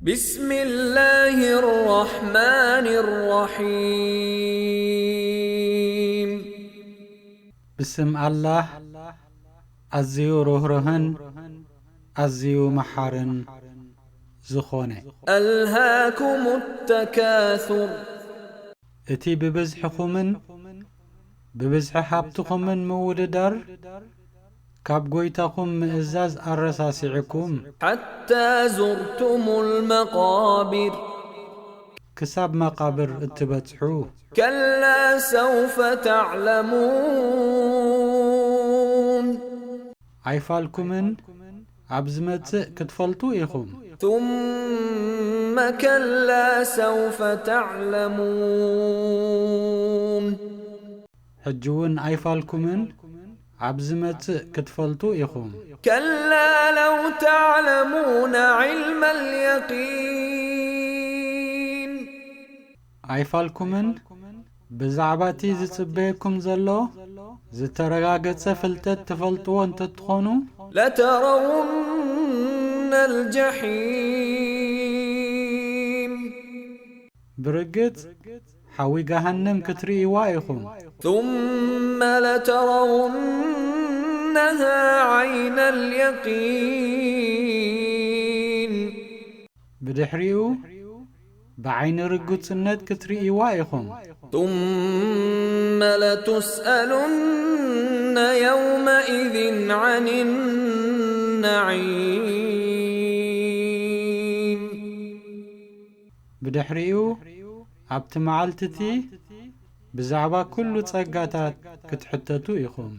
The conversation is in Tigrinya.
بسم الله الرحمن الرحيم. ብስም ኣላህ ኣዝዩ ርህሩህን ኣዝዩ መሓርን ዝኾነ። ألهاكم التكاثر እቲ ብብዝሕኹምን ብብዝሒ ሃብትኹምን ምውድዳር ካብ ጎይታኹም ምእዛዝ ኣረሳሲዕኩም حتى زرتم المقابر ክሳብ መቓብር እትበጽሑ كلا سوف تعلمون ኣይፋልኩምን ኣብ ዝመጽእ ክትፈልጡ ኢኹም። ثم كلا سوف تعلمون ሕጂ እውን ኣይፋልኩምን ኣብ ዝመጽእ ክትፈልጡ ኢኹም። كلا لو تعلمون علم اليقين ኣይፋልኩምን ብዛዕባ እቲ ዝጽበየኩም ዘሎ ዝተረጋገጸ ፍልጠት ትፈልጥዎ እንተትኾኑ لترون الجحيم ብርግጽ ሓዊ ገሃነም ክትርእይዋ ኢኹም። ثم لترونها عين اليقين ብድሕሪኡ ብዓይኒ ርግጽነት ክትርእይዋ ኢኹም። ثم لتسألن يومئذ عن النعيم ብድሕሪኡ ኣብቲ መዓልቲ እቲ ብዛዕባ ኩሉ ጸጋታት ክትሕተቱ ኢኹም።